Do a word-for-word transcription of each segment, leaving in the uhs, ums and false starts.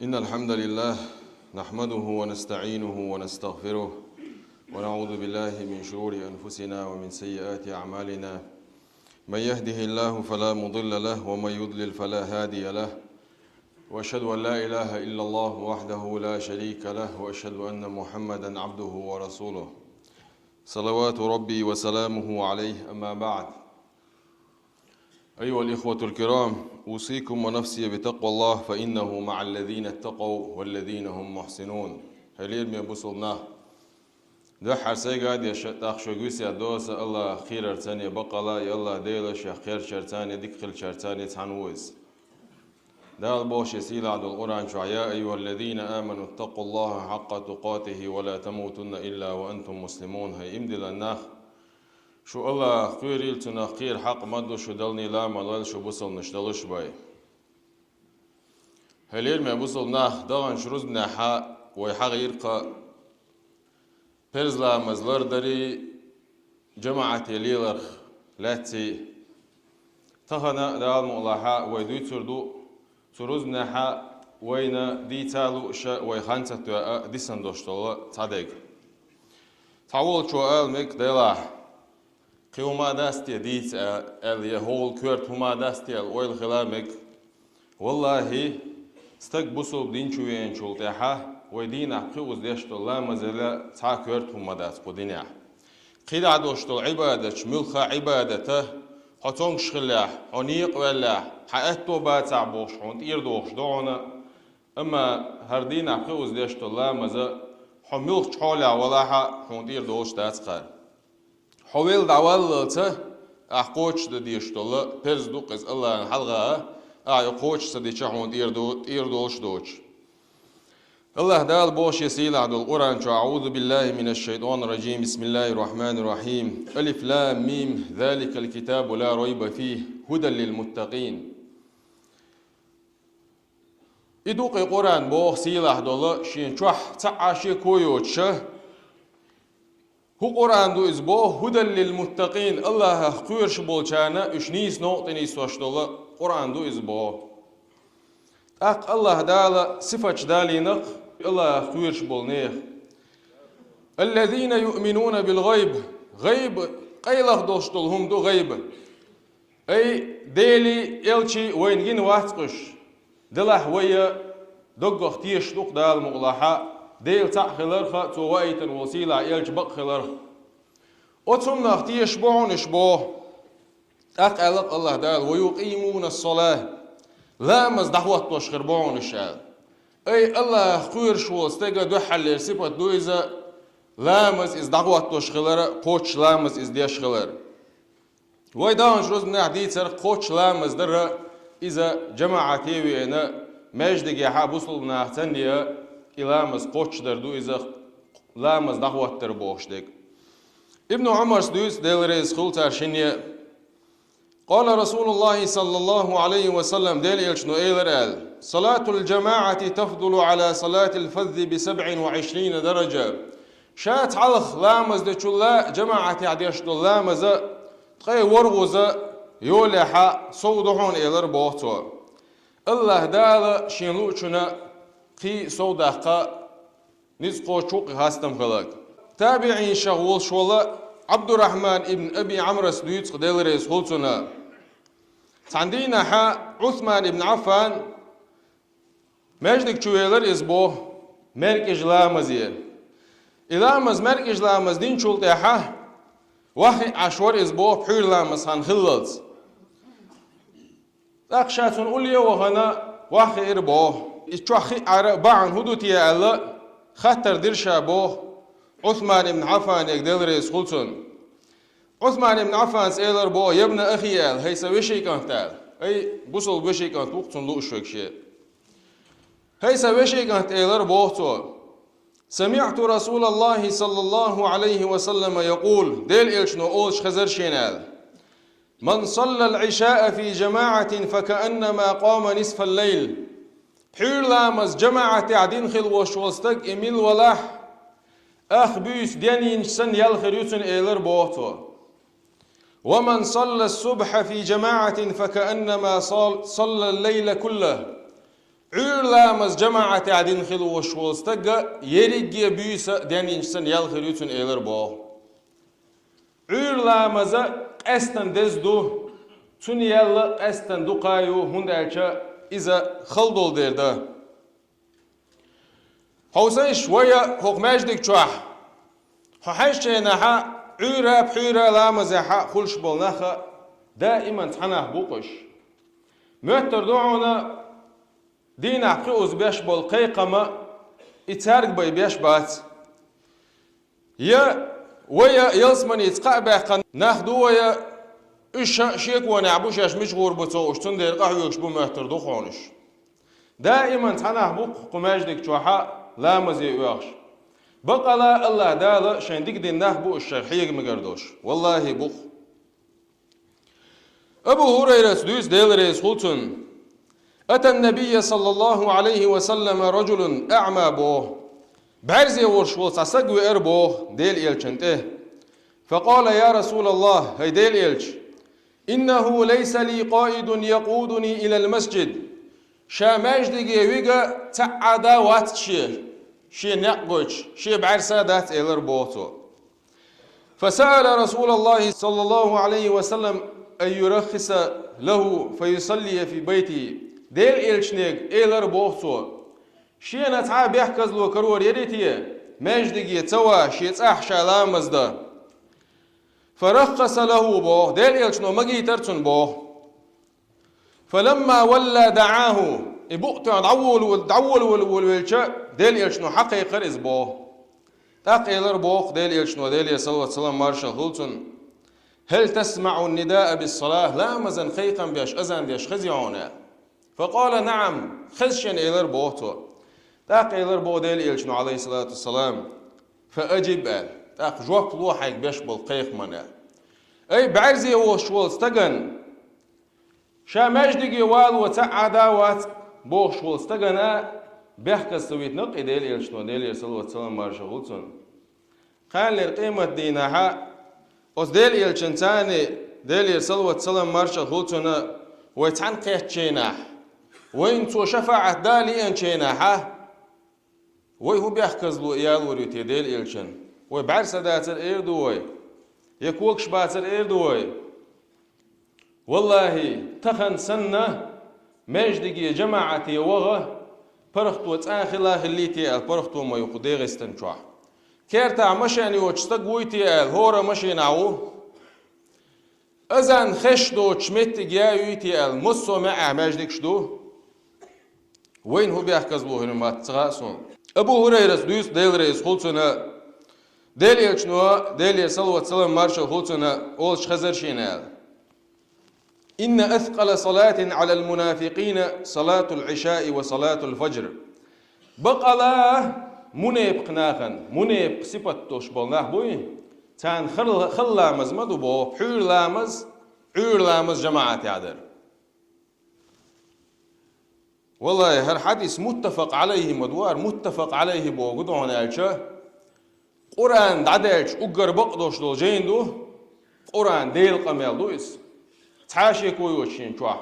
إن الحمد لله نحمده ونستعينه ونستغفره، ونعوذ بالله من شرور أنفسنا ومن سيئات أعمالنا. من يهده الله فلا مضل له، ومن يضلل فلا هادي له. وأشهد أن لا إله إلا الله وحده لا شريك له، وأشهد أن محمدا عبده ورسوله. صلوات ربي وسلامه عليه، أما بعد. أيها الإخوة الكرام، أوصيكم ونفسي بتقوى الله، فإنه مع الذين اتقوا والذين هم محسنون. Хьалийра, бусалба нах. Дуьххьара сайга а деша, тӀаккха шуьга весет до аса Аллахах кхерарца а, бакъ ала а, Аллахь Дела шех кхерачарца а, дика хиларца а цхьана ву иза. Дала боху шен сийлахь долу Къуръан чохь: «يا أيها الذين آمنوا اتقوا الله حق تقاته ولا تموتن إلا وأنتم مسلمون». ХӀай иман диллина нах, шу Аллахах кхерийла, Цунах кхерар хьакъ ма ду, шу далнийла а ма лайла, шу бусалбанаш долуш бай. Хьалийра, бусалба нах, даханчу рузбанехь вай хьахийра-кх парз ламаз лардарий, жамаӀате леларх лаьцций. Тахана, Дала мукъ лахь, вай дуьйцур ду цу рузбанехь вайна дийца а лууш, вай хан ца тоьа а дисина долуш долу цхьа дерг. Цхьаволчо ала мега, делахь, кхин хӀума дац те дийца аьлла, я хӀокхул коьрта хӀума дац те аьлла ойла хила мега. ВаллахӀи, стаг бусалба дин чу веанчул тӀаьхьа вай дийнахь кхин уза деш долу ламазал цхьа а коьрта хӀума дац кху динехь. КхидӀа долуш долу Ӏибадаташ, муьлхха а Ӏибадата, хьо цомгуш хиллехь, хьо некъа ваьллехь, хьан аьтто бацахь бохуш, хьуна тӀера догӀуш ду хьуна, амма хӀара дийнахь кхин уза деш долу ламаза, хьо муьлххачу хьолехь валахь а, хьуна тӀера долуш дац кхара. Хьо велла дӀаваллалца, ахь кхочушдан дезаш долу парз ду-кх иза Аллахьан хьалха а, ахь и кхочуш ца дича хьуна тӀера до-, тӀера долуш доцуш. Аллахь Дала боху шен сийлахь долу Къуръан чу: «أعوذ بالله من الشيطان الرجيم. بسم الله الرحمن الرحيم. ألف لام ميم. ذلك الكتاب لا ريب فيه. هدى للمتقين». И ду-кх и Къуръан, боху сийлахь долу, шен чохь цхьа а шеко йоцуша, хӀун Къуръан ду иза боху, «هدى للمتقين», Аллахьах кхоьруш болчарна уьш нийса новкъа тӀе нисдеш долу Къуръан ду иза боху. ТӀаккха Аллахь Дала сифаташ далийна-кх Аллахьах кхоьруш болу нехан: «الذين يؤمنون بالغيب». ГӀайб, къайлаха долуш долу хӀума ду гӀайб. Ай, Делий, элчий вайна гина вац-кх уьш. Делахь вай доггах тешаш ду-кх Дала мукъ лахь, Дела цхьаъ хиларх а, Цо ваийтина волу сийлахь элча бакъ хиларх а. Оцу хӀуманах тешаш бу хьуна уьш боху. ТӀаккха аьлла-кх Аллахь Дала: «ويقيمون الصلاة». Ламаз дӀахӀоттош хир бу хьуна уьш аьлла. Ай, Аллахьах кхоьруш волу стеган дуьххьарлера сипат ду иза, ламаз иза дӀахӀоттош хилар а, кхоччуш ламаз иза деш хилар а. Вай даханчу рузбанехь дийцар кхоччуш ламаз дар а, иза жамаӀате а веана, маьждигехь а бусалба нахаца а и ламаз кхоччуш дар ду иза, ламаз дӀахӀоттар бохуш дерг. Ибн Ӏумарс дуьйцу, Дела реза хуьлда царна шинна а: «قال رسول الله صلى الله عليه وسلم», Делан элчано элира аьлла: «صلاة الجماعة تفضل على صلاة الفذ بسبع وعشرين درجة». Ша цхьалха ламаз дечул а жамаӀатехь деш долу ламаз ткъе ворхӀазза йолехь сов ду хьуна, элира боху цо. Аллахь Дала шен луучунна кхин сов даккха ницкъ кхочуш ву-кх и хастам хилларг. ТабиӀинех волуш волу Ӏабдуррахьман ибн Аби Ӏамрас дуьйцу-кх, Дела реза хуьлда цунна. Цхьана дийнахь Ӏусман ибн Ӏаффан маьждиг чу велира иза боху, маьркӀажа ламазе. И ламаз, маьркӀажа ламаз динчул тӀаьхьа, ваха хиъна Ӏаш вара иза боху, пхьуьйра ламаз хан хиллалц. ТӀаккха ша цунна улле а вахана, ваха хиира боху. И чохь хиънарг бахьана хӀун ду те аьлла, хаттар дира ша боху Ӏусман ибн Ӏаффанега, Дела реза хуьлда цунна. Ӏусман ибн Ӏаффанас элира боху: «يا ابن أخي», аьлла, хӀай сан вешин кӀант аьлла. Ай, бусалба вешин кӀант ву-кх цунна лууш верг шен. «ХӀай сан вешин кӀант», элира боху цо. «سمعت رسول الله صلى الله عليه وسلم يقول», Делан элчано олуш хезара шена аьлла: «من صلى العشاء في جماعة فكأنما قام نصف الليل». Пхьуьйра ламаз жамаӀатехь дина хилла волуш волу стаг, и мила валахь, ах буьйса денйинчу санна ял хир ю цунна, элира боху цо. «ومن صلى الصبح في جماعة فكأنما صال-، صلى الليل كله». Ӏуьйра ламаз жамаӀатехь дина хила волуш волу стага ерриге буьйса а денйинчу санна ял хир ю цуьнан, элира боху. Ӏуьйра ламаза къаьстина деза ду, цуьнан ял а къаьстина дукха ю, хӀунда аьлча иза хала долу дела дан. Хьовсийша, вай а хӀокху маьждиг чохь, хьо хьаьжчу хенахь а, Ӏуьйра а, пхьуьйра а ламазехь а хуьлуш болу нах а даиман цхьа нах бу-кх уьш. Моьттур ду хьуна, дийнахь пхоьазза беш болу кхайкхам а, и цаьрга бен беш бац. Я вай а ялсаманица кхаъ баьккхина нах ду вай а, уьш а шеконехь бу, шаьш мича гӀур бу ца хууш, цундела къахьоьгуш бу, моьттур ду хьуна уьш. Даиман цхьа нах бу-кх кху маьждиг чохь а ламазе оьхуш. Бакъала, АллахӀ Дала шайн дика дина нах бу уьш, шайх хьега мегар долуш. ВаллахӀи, бу-кх. Абу ХӀурайрас дуьйцу, Дела реза хуьлу цунна: «Ата ннабийя саллаллаху Ӏалайхи ва саллама раджулун аӀма», боху. БӀаьрзе волуш волу цхьа стаг веара боху Делан Элчанна тӀе. Факъала: «Я РасулаллахӀ, хӀай Делан Элча, иннаху лайса ли къаидун якъудуни илал масджид». Ша маьждиге вига цхьа а да вац шен, шен некъ гойтуш, шен бӀаьрса а дац, элира боху цо. فسأل رسول الله صلى الله عليه وسلم أن يرخص له فيصلي في بيته. Делан Элчанга элира боху цо: «Шена цхьа а бехказло карор ярий те, маьждиге ца ван, шен цӀахь ша ламаз дан?» فرخص له, боху, Делан Элчано магийтара цунна боху. فلما ولى دعاه, и букъ тоьхна дӀаволавелча, Делан Элчано хьакхайкхара иза боху. ТӀаккха элира боху Делан Элчано, Делера салават-салам маршалла хуьлу цунна: «هل تسمع النداء بالصلاة؟ Ламазан кхайкхам беш, азан деш хезий хьуна?» فقال: «نعم, хеза шена», — элира боху цо. ТӀаккха элира боху Делан Элчано, Ӏалайхиссалату вассалам: «فأجب», — аьлла. ТӀаккха жоп ло хьайга беш болу кхайкхамна. Ай, бӀаьрзе волуш волу стагана, ша маьждиге вало цхьа а да вац бохуш волу стагана бехказа ца витина-кх и Делан Элчано, Делера салават-салам маршалла хуьлу цунна. Кханалера къематдийнахьа оцу Делан Элчанца, Делера салават-салам маршалла хуьлу цунна, вай цхьаьна кхеттачу хенахь, вайна цо шафаӀат дан лиъначу хенахьа, вай хӀун бехказло ялор ю те Делан Элчанна? Вай бӀаьрса дацар эр ду вай? Я когаш бацар эр ду вай? ВаллахӀи, тахана санна, маьждиге жамаӀате ваха, паргӀато цкъа хила хиллий те аьлла, паргӀато ма ю кху ДегӀастан чохь. Кертахь машен йоцуш стаг вуй те аьлла, хӀора машенахь ву. Азан хезаш доцуш меттиг я юй те аьлла, массо а маьӀӀехь маьждигаш ду. Вайна хӀун бехказло хир ма дац, ца хаьа суна. Абу ХӀурайрас дуьйцу, Дела реза хуьлу цунна, Делан Элчано, Делера салават-салам маршалла хуьлу цунна, олуш хезара шена аьлла: «إن أثقل صلاة على المنافقين صلاة العشاء وصلاة الفجر». Бакъала мунепакъ нахана, мунепакъ сипат долуш болу нах буй, царна хала, хала ламаз ма ду боху, пхьуьйра ламаз, Ӏуьйра ламаз жамаӀатехь дар. ВаллахӀи, хӀара хьадис муттафакъ Ӏалайхи ма ду, хӀара муттафакъ Ӏалайхи боху ду хьуна аьлча, Къуръан дӀадаьлча уггар бакъдолуш долу жайна ду, Къуръан Делан къамел ду иза. Цхьа а шеко йоцуш шен чохь.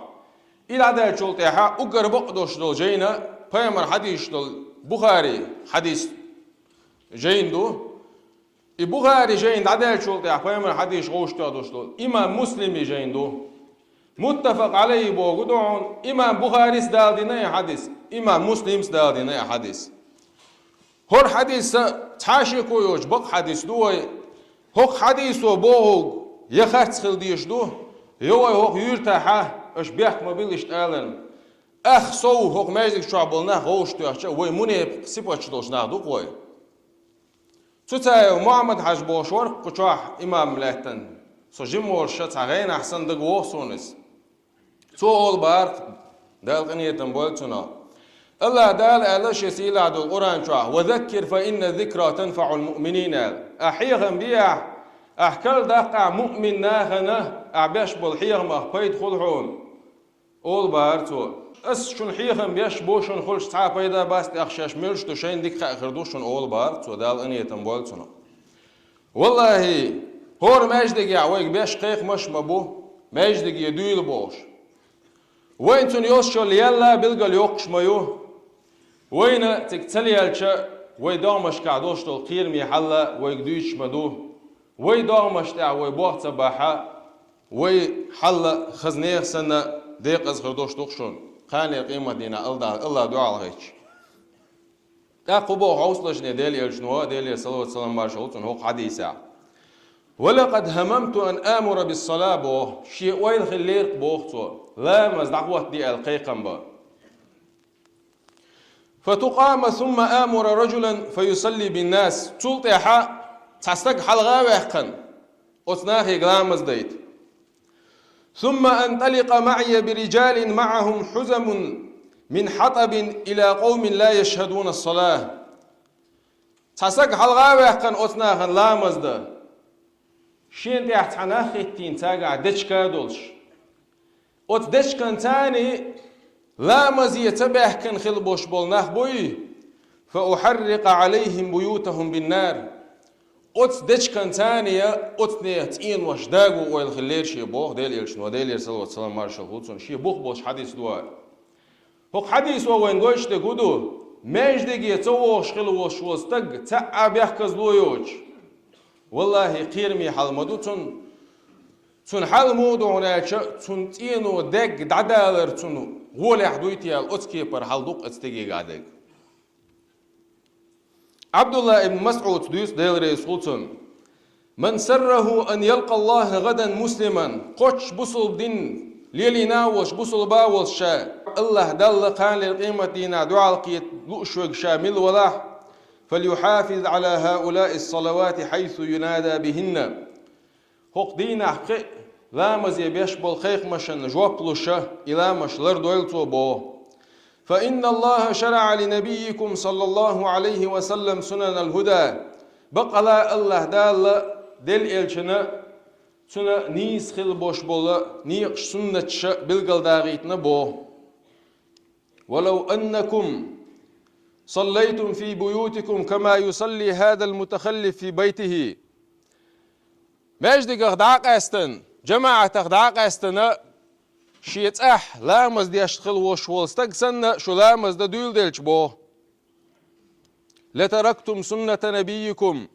И дӀадаьллачул тӀаьхьа уггар бакъдолуш долу жайна пайхамар хьадийсаш долу Бухари хьадис жайна ду. И Бухари жайна дӀадаьллачул тӀаьхьа пайхамар хьадийсаш гӀовшах тоьхна долуш долу имам Муслими жайна ду. Муттафакъ Ӏалайхи боху ду хьуна, имам Бухарис дала дина и хьадис, имам Муслимс дала дина и хьадис. ХӀора хьадисса цхьа а шеко йоцуш бакъ хьадис ду вай. ХӀокху хьадисо бохург я харц хила дезаш ду, я вай хӀокху юьртахьа аша бехк ма била иштта аларна. Ах сов хӀокху маьждиг чохь болу нах гӀовшах тоьхча, вай мунепакъ сипаташ долуш нах ду-кх вай. Цуцаев Мухьаммад-Хьаьжа бохуш вара кху чохь имам лаьттина. Со жима волуш ша цхьа гӀенахь санна дага вогӀу суна иза. Цо олу бахара, Дала къинхетам бойла цунах: АллахӀ Дала аьлла шен сийлахь долу Къуръан чохь: «وذكر فإن الذكرى تنفع المؤمنين», аьлла. Ахь хьехам бехьа, ахь карладаккха муъмин нахана, ахь беш болу хьехамах пайда хуьлу хьуна. Олу бахара цо: «Ас шуна хьехам беш бу, шуна хуьлуш цхьа а пайда бац, тӀаккха шаьш муьлш ду, шайна дика хаа хир ду шуна», олу бахара цо, Дала къинхетам бойла цунах. ВаллахӀи, хӀора маьждигехь вайга беш кхайкхамаш а ма бу, маьждиге дуьйла бохуш. Вайна цунна йолуш йолу лелла билгал йоккхуш ма ю. Вайна цига ца лелча, вай догӀмашкахь долуш долу кхераме хьал вайга дуьйцуш ма ду. Вай догӀмаш тӀехь вай бох ца бахьа, вай хьал хаза нехан санна декъаза хир долуш ду-кх шуна, кханенан къематдийнахь Алла, Алла дуьхьал хетча. ТӀаккха хӀун боху хьовсалаш Делан Элчано, Делера салават-салам маршалла хуьлда цунна, хӀокху хьадисехь? «Ва лакъад хӀамамту ан амура бис-салати», боху, шен ойла хиллера-кх боху цо, ламаз дӀахӀоттаде аьлла кхайкхам бан. «Фатукъама сумма амура раджулан фаюсалли бин-нас». Цул тӀаьхьа цхьа стаг хьалха а ваьккхина, оцу нахе ламаз дайта. «Сумма анталикъа маӀия бириджалин маӀахум хьузамун мин хьатӀабин ила къовмин ла яшхадунас-салат». Цхьа стаг хьалха а ваьккхина оцу нахана ламаз дан. Шена тӀехь цхьа нах хӀиттийна цаьргахь дечка а долуш. Оцу дечканца цхьаьний ламазе ца баьхкина хилла болуш болу нах буй, «фа ухьаррикъа Ӏалайхим буютахум бин-нар». Оцу дечканца цхьаьний оцу нехан цӀенош дагадо ойла хиллера шен боху Делан Элчано, Делера салават-салам маршалла хуьлда цунна, шен бух болуш хьадис ду хӀара. ХӀокху хьадисо вайна гойтуш дерг хӀун ду? Маьждиге ца вогӀуш хилла волуш волу стаг цхьа а бехказло йоцуш. Валлахи, кхераме хьал ма ду цунна. Цуьнан хьал муха ду хьуна аьлча, цуьнан цӀено дегга дӀадалар цуьнан гӀолехь дуй те аьлла, оцу кепара хьал ду-кх оцу стегегахь дерг. Ӏабдулла ибн МасӀуда дуьйцу, Дела реза хуьлда цунна: «Ман сарраху ан ялкъа Аллаха гадан муслиман», кхоччуш бусулба дин лелийна а волуш, бусулба а волуш ша, Аллаха Далла кханенан къематдийнахь дуьхьал кхета лууш верг ша мила валахь, «фальюхьафиз Ӏала хьаулаис-салавати хьайсу юнада бихӀинна». ХӀокху дийнахь кхин а ламазе беш болу кхайкхамашна жоп луш, и ламаш лардойла цо боху. «Фа инна Аллаха шараӀа ли набиййикум саллаллаху Ӏалайхи ва саллам сунанал хӀуда». Баккъала Аллаха Дала Делан Элчана цуьнан нийса хилла болуш болу некъаш, суннаташ билгалдахийтина боху. «Ва лав аннакум саллайтум фи буютикум кама юсалли хӀадал мутахаллиф фи байтихӀи». Маьждигах дӀа а къаьстина, жамаӀатах дӀа а къаьстина, шен цӀахь ламаз деш хилла волуш волу стаг санна, шу ламаз дан дуьйладелча боху. «Латарактум сунната набиййикум».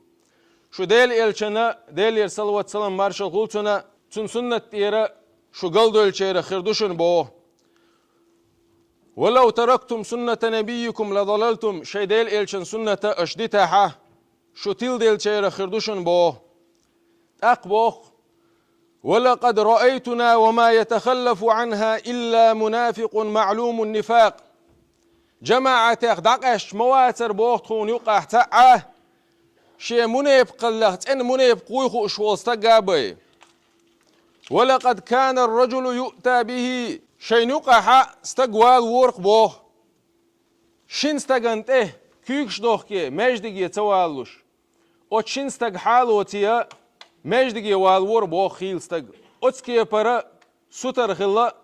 Шу Делан Элчана, Делера салават-салам маршалла хуьлда цунна, цуьнан суннат тӀера шу галдоьллучарах хир ду шуна боху. «Ва лав тарактум сунната набиййикум ладалалтум», шайн Делан Элчан сунната аша дитахьа, шу тиладеллачарах хир ду шуна боху. ТӀаккха боху: «Ва лакъад раайтуна ва ма ятахаллафу Ӏанха илла мунафикъун маӀлумун нифакъ». ЖамаӀатех дӀакъаьсташ ма вацара боху тхуна юкъахь цхьа а, шен мунепакъаллех цӀена мунепакъ вуй хууш волу стаг а бен. «Ва лакъад кана ар-раджулу юъта бихӀи», шайна юкъахьа стаг валавора-кх боху. Шина стагана тӀе куьйгаш дохке, маьждиге ца валалуш. Оцу шина стага хьалоций а, маьждиге валавора боху хийла стаг. Оцу кепара сутара хилла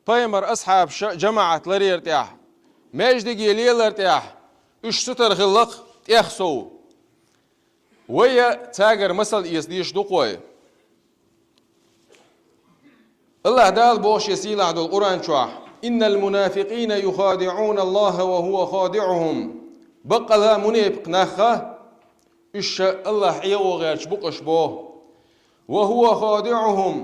пайхамар асхьабаша жамаӀат ларера тӀехь, маьждиге лелар тӀехь, уьш сутара хилла-кх тӀех сов. Вай а цаьргара масал эца дезаш ду-кх вай. Аллаха Дала боху шен сийлахь долу Къуръан чохь: «Иннал мунафикъина юхадиӀуна Аллаха ва хӀува хадиӀухӀум». Баккъала мунепакъ нах а, уьш ша Аллах Ӏехо гӀерташ бу-кх уьш боху. «Ва хӀува хадиӀухӀум».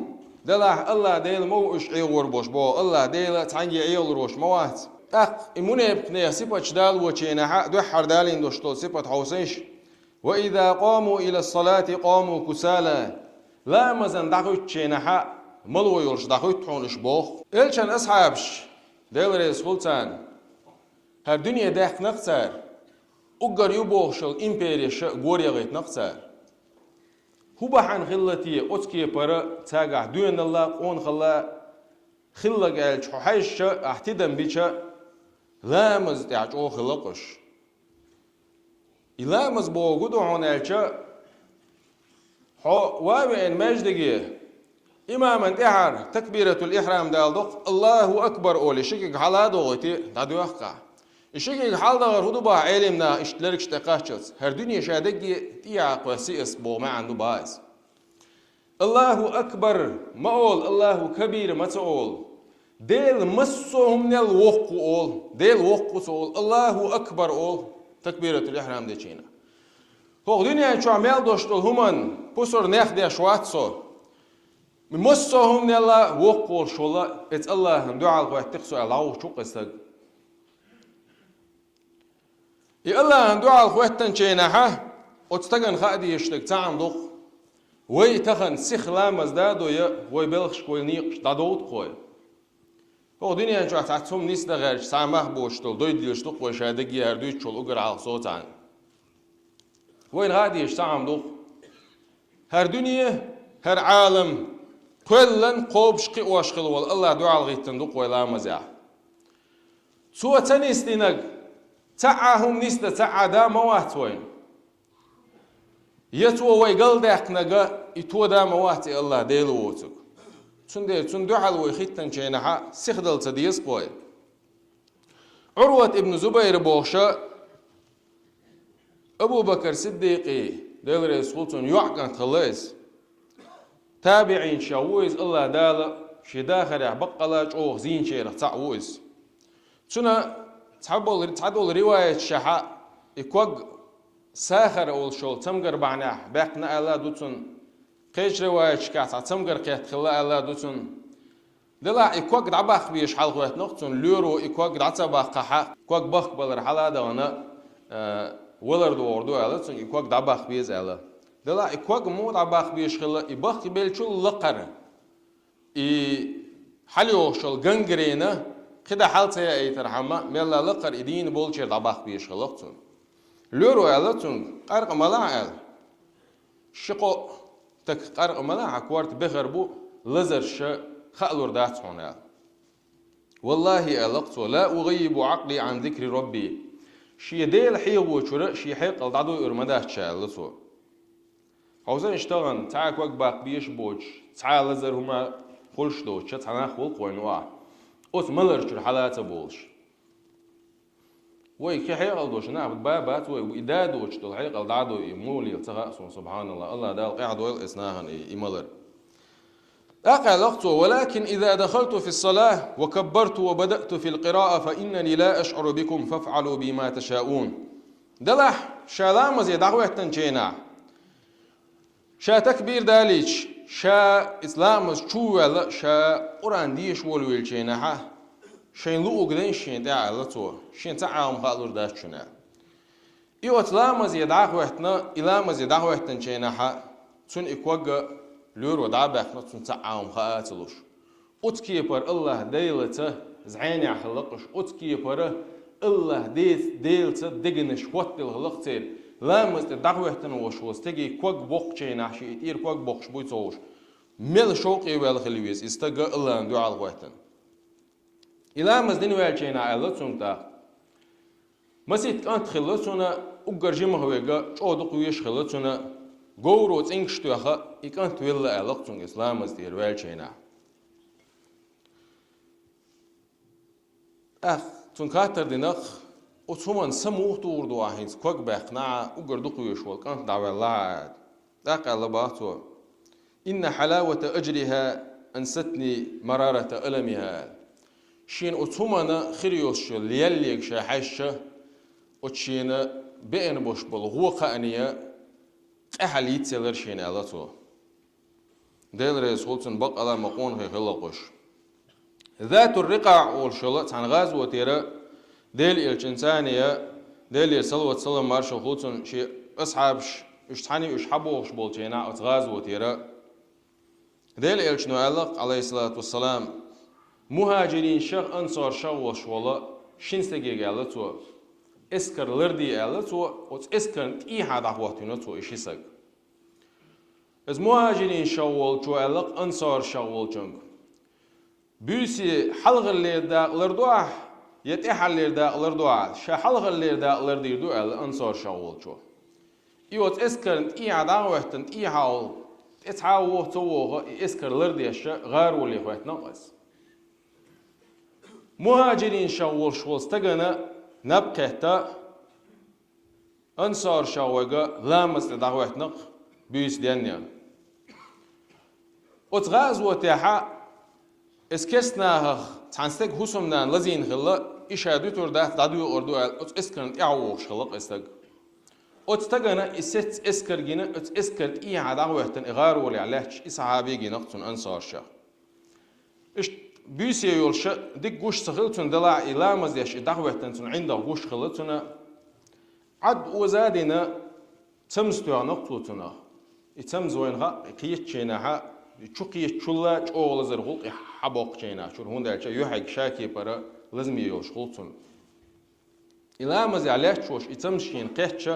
Делахь Аллах Дела ма ву уьш Ӏехор болуш боху. Аллах Дела цхьаьнгге Ӏехалур волуш ма вац. ТӀаккха и мунепакъ нехан сипаташ далочийнахьа дуьххьара далийна долуш долу сипат хьовсийша. «Ва иза къаму илас-салати къаму кусала». Ламазан дӀахӀуьттучийнахьа мало йолуш дӀахӀуьтту хьуна уьш боху. Элчан асхьабаш, Дела реза хуьлда царна, хӀара дуьне даьккхина-кх цара, уггар ю бохуш йолу империяша гора яхийтина-кх цара. ХӀун бахьана хилла те оцу кепара цаьргахь доьналла, къонахалла хилларг аьлча, хьо хьаьжча, ахь тидам бича, ламаза тӀехь чӀогӀа хилла-кх уьш. И ламаз бохург хӀун ду хьуна аьлча, хьо ван а веана маьждиге, имаман тӀаьхьара такбиратул-ихрам даладо-кх, «Аллаху акбар» олий, ши куьг хьала а дохуьйтий, дӀадоьху-кх ахь. И ши куьг хьаладахар хӀун ду боху, Ӏелимнаха иштта лергаш тӀекхаччалц? ХӀара дуьне ша дегге тӀехьа кхоьссий ас боху маьӀна ду боху иза. «Аллаху акбар» ма олу, «Аллаху кабир» ма ца олу. Дела массо а хӀуманел воккха ва олу, Дела воккха ва цо олу, Аллаху акбар олу, такбиратул ихрам дечу хенахь. ХӀокху дуьнен чохь мел долуш долу хӀуманна пусар нех деш вац со. Массо а хӀуманелла воккха волуш волу, эца Аллахьан дуьхьал хӀоьттира со аьлла, дӀавахча ву-кх и стаг. И Аллахьан дуьхьал хӀоьттинчу хенахь, оцу стагана хаа дезаш дерг цхьаъ ду-кх: вай тахана сиха ламаз дадо я вай белхашка, вай некъаш дӀадовду-кх вай. ХӀокху дуьнен чохь цхьацца хӀума нисдан гӀерташ, цхьа мах боцуш долу дойд лелаш ду-кх вай, ша дагахь хӀара дуьйцуш волу уггар хьалха соцу хьуна. Вайна хаа дезаш цхьаъ хӀума ду-кх: хӀара дуьне, хӀара Ӏалам кхоьллина, кхобуш, кхиош хилла волу Аллахь дуьхьал хӀиттина ду-кх вай ламазехь. Цо ца нисдинарг, цхьа а хӀума нисдан цхьа а да ма вац вайна. Я цо вай галдаьккхинарг, и тода ма вац и Аллахь Дела воцург. Цундела цунна дуьхьал вай хӀиттинчу хенахь сихдала ца деза-кх вай. Урват ибн Зубайр бохуш, Абу Бакр Сиддикъан, Дела реза хуьлда цунна, йоӀан кӀант хилла иза. ТабиӀинех ву иза, Аллахь Дала шен дахарехь баккъалла чӀогӀа зийначарах цхьаъ ву иза. Цуьнан цхьаболу, цхьадолу риваяташкахь и ког сахар олуш йолу цамгар бахьанехь баьккхина аьлла а ду цунна. Кхечу риваяташкахь цхьа цамгар кхетта хилла аьлла а ду цунна. Делахь и ког дӀабаккха безаш хьалахӀоьттина-кх цунна, лоьро и ког дӀа ца баккхахь, ког бахкабалар хьала а дахана, э, валар догӀур ду аьлла цунна, и ког дӀабаккха беза аьлла. Делахь и ког муха дӀабаккха безаш хилла, и бахкабеллачул лакхара, и хьалайогӀуш йолу гангрена кхидӀа хьала ца яийтархьама, мелла лакхара и дийна болчеран дӀабаккха безаш хилла-кх цунна. Лоьро аьлла цуьнга: «Къаркъа ма лахь», — аьлла. «Ши-кхо таг къаркъа ма лахь, хьан корта бехар бу, лазарша хаалур дац хьуна», — аьлла. «Валлахи, — аьлла-кх цо, — ла угӀаййибу Ӏакъли Ӏан зикри Рабби». Шен Дела хьехочуьра шен хьекъал дӀадойур ма дац ша, аьлла цо. Хьовсал, иштта тахана цхьа а ког баккха безаш боцуш, цхьа а лазар хӀума хуьлуш доцуш, цхьа нах волу-кх вайна юкъахь, оцу маларчуьра хьала а ца болуш. Вай кхин хьекъал долуш нах бан бац вай, и да доцуш долу хьекъал дӀа а дой, и муха лела ца хаьа суна, субхьаналлахӀ. Аллахь Дала къаьхьа дойла оцу нахана и, и малар. ТӀаккха аьлла-кх цо: «Валакин иза дахалту фи ссалахь ва каббарту ва бадаъту фил къираъа фа иннани ла ашӀуру бикум, фафӀалу би ма ташаун». Делахь, ша ламазе дӀахӀоьттинчу хенахь, ша такбир далийча, ша иза ламаз чу а ваьлла, ша Къуръан дешаш волавеллачу хенахь, шайна луъург дан шена тӀехь, аьлла цо, шена цхьа а хӀума хаалур дац шуна. И оцу ламазе дӀахӀоьттина, и ламазе дӀахӀоьттинчу хенахь, цунна и ког лоьро дӀа а баьккхина, цунна цхьа а хӀума хаа а ца луш. Оцу кепара Аллахь Делаца зӀенехь хилла-кх уьш, оцу кепара Аллахь Де-, Делаца дегнаш хӀоттаделла хилла-кх церан. Ламаз тӀе дӀахӀоьттина волуш волу стеган ког боккхучу хенахь, шен и тӀера ког боккхуш буй ца хууш, мел шовкъе ваьлла хила веза и стаг Аллахьан дуьхьал хӀоьттина. И ламаз дина ваьллачу хенахь аьлла цуьнга тӀаккха. Масийтта кӀант хилла цуьнан, уггар жимах верг, чӀогӀа дукха везаш хилла цуьнан, говро цӀингаш тоьхна, и кӀант велла аьлла-кх цуьнга иза ламаз тӀера ваьллачу хенахь. ТӀаккха цуьнга хаттар дина-кх: «Оцу хӀуманна са муха тухур ду ахь, хӀинца ког баьккхина ахь, уггар дукха везаш волу кӀант дӀаваьлла ахь?» — аьлла. ТӀаккха аьлла бах цо: «Инна хьалавата ажриха ансатни марарата аламиха», — аьлла. Шена оцу хӀуманна хир йолуш йолу леллега ша хьаьжча, оцу шена беана болуш болу гӀо кхаъне къаьхьа лийца елира шена, аьлла цо. Дела реза хуьлда цунна, баккъалла а ма къонахий хилла-кх уьш. Затур-Рикъаъ олуш йолу цхьана гӀазотера Делан элчанца а, Делера салават-салам, маршалла хуьлда цунна, шен асхьабаш, уьш цхьаьний уьш хьабогӀуш болчу хенахь оцу гӀазотера Делан элчано аьлла-кх, Ӏалайхиссалату вассалам, мухӀажиринашах, ансаршах волуш волу шина стаге аьлла цо: «Эскар ларде», — аьлла цо, оцу эскарна тӀехьа дӀахӀоттийна цо и ши стаг. Иза мухӀажиринашах волчо аьлла-кх ансаршах волчуьнга: «Буьйса хьалхалера дакъа лардо ахь, я тӀаьхьалера дакъа лардо ахь?» «Ша хьалхалера дакъа лардийр ду», — аьлла ансаршах волчо. И оцу эскарна тӀехьа дӀа а хӀоьттина, тӀехьа волу, тӀе цхьа а воху ца воху, и эскар лардеш гӀароле хӀоьттина-кх иза. МухӀажиринашах волуш волу стагана наб кхетта, ансаршах верг ламаз тӀе дӀахӀоьттина-кх буьйса денъян. Оцу гӀазотехь иза керста нахах Цхьан стеган хӀусамнана лазийна хилла, и ша дуьтур дац, дӀадоьгӀур ду аьлла, оцу эскарна тӀаьхьа вогӀуш хилла-кх и стаг. Оцу стагана и сецца эскар гина, оцу эскар тӀехьа дӀахӀоьттина и гӀаролехь лаьтташ и сахьаби гина-кх цунна ансарша. Иштта буьйса йолуш дика гуш ца хилла цунна, делахь и ламаз деш и дӀахӀоьттина цунна ӀиндагӀ гуш хилла цунна. Ӏад оза а дина, цамза тоьхна-кх цо цунах. И цамза вайна хаьа, и кхечченахьа, и чу кхеччулла чӀогӀа лазар гӀуллакх и хьабоккхученахь чуьра, хӀунда аьлча юьхьиг ша кепара лазаме йолуш хуьлу цунна. И ламазехь лаьтташ волуш и цамза шена кхетча,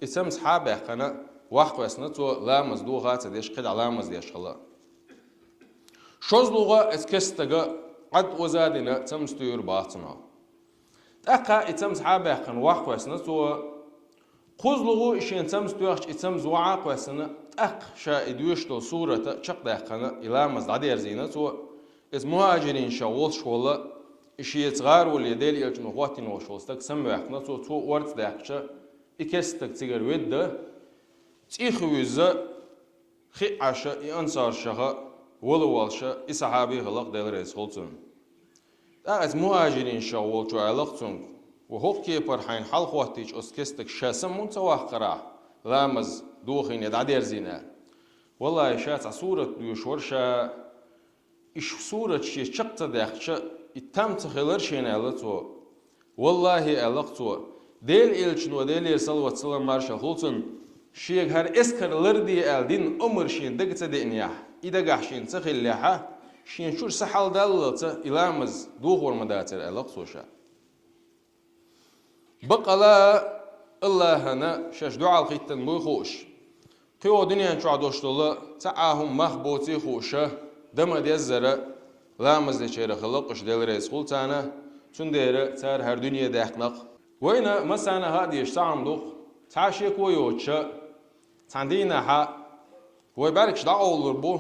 и цамза схьа а баьккхина, ваккхавесна цо, ламаз доха а ца деш, кхидӀа ламаз деш хилла. ШозлагӀа оцу керста стага Ӏад оза а дина цамза туьйр баха цунах. ТӀаккха и цамза схьа а баьккхина, ваккхавесна цо. КхозлагӀа и шена цамза тоьхча, и цамза вахьа а кхоьссина, тӀаккха ша и доьшуш долу сурат чекхдаьккхина, и ламаз дӀадерзийна цо. Иза мухӀажиринашах волуш волу, и шеца гӀароле Делан Элчано хӀоттийна волуш волу стаг самаваьккхина цо, цо орца даьккхича, и керста стаг цигара ведда, цӀийх вуьзза, хиъ Ӏаш и ансаршаха вала волуш и сахьаби хилла-кх, Дела реза хуьлу цунна. ТӀаккха иза мухӀажиринашах волчо аьлла-кх цуьнга: «Ва хӀокху кепара хьайна хьалахӀоттийча оцу керста стага ша сама хӀунда ца ваккхара ахь, ламаз дохийна я дӀадерзийна?» «ВаллахӀи, ша цхьа сурат доьшуш вара ша». И ш-, сурат шен чекх ца даьккхича, и там ца хилира шена, аьлла цо. «ВаллахӀи, — аьлла-кх цо, — Делан Элчано, Делера салават-салам маршалла хуьлу цунна, шега хӀара эскар ларде аьлла дина омра шена дага ца деанехь, и дагахь шена ца хиллехьа, шена чуьра са хьаладаллалца и ламаз дохор ма дацара», — аьлла-кх цо ша. Баккъала а АллахӀана шаьш дуьхьал хӀиттина буй хууш, кхин а дуьнен чохь долуш долу цхьа а хӀума мах боций хууш, дан ма-деззара ламаз дечарах хилла-кх уьш, Дела реза хуьлу царна, цундела цара хӀара дуьне даьккхина-кх. Вайна массарна а хаа дезаш цхьа хӀума ду-кх, цхьа а шеко йоцуш, цхьана дийнахьа вай бӀаьргаш дӀакъовлур бу.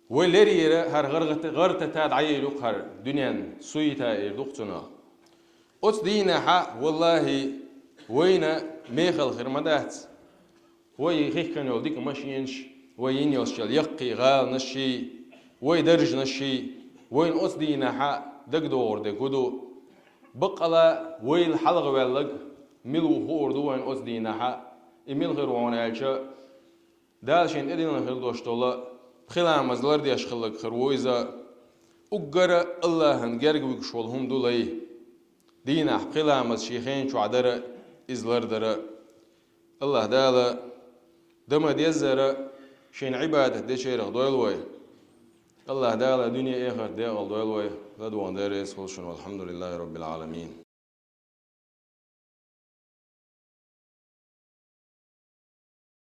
Вай леррина хӀара гӀар-, гӀар-тата дӀаер ю-кх, хӀара дуьненан суета эр ду-кх цунах. Оцу дийнахьа, валлахӀи, вайна мехала хир ма дац. Вай хихкина йолу дика машенаш, вай йина йолуш йолу яккхий гӀаланашший, вай даржанашший, вайна оцу дийнахьа дагадогӀур дерг хӀун ду? Баккъала вайл хьалхаваьлларг мила ву хуур ду вайна оцу дийнахьа, и мила хир ву хьуна аьлча, Дала шена тӀедиллина хир долуш долу пхи ламаз лардеш хилларг хир ву иза. Уггара АллахӀан герга вуьгуш волу хӀума ду лай. Дийнахь пхи ламаз шен хен чохь дара, иза лардара. АллахӀ Дала дан ма-деззара шена Ӏибадат дечарах дойла вай. АллахӀ Дала дуьне-эхарт декъал дойла вай. ЛадогӀун Дела реза хуьлу шуна. ВалхьамдулиллахӀи Роббил Ӏаламин.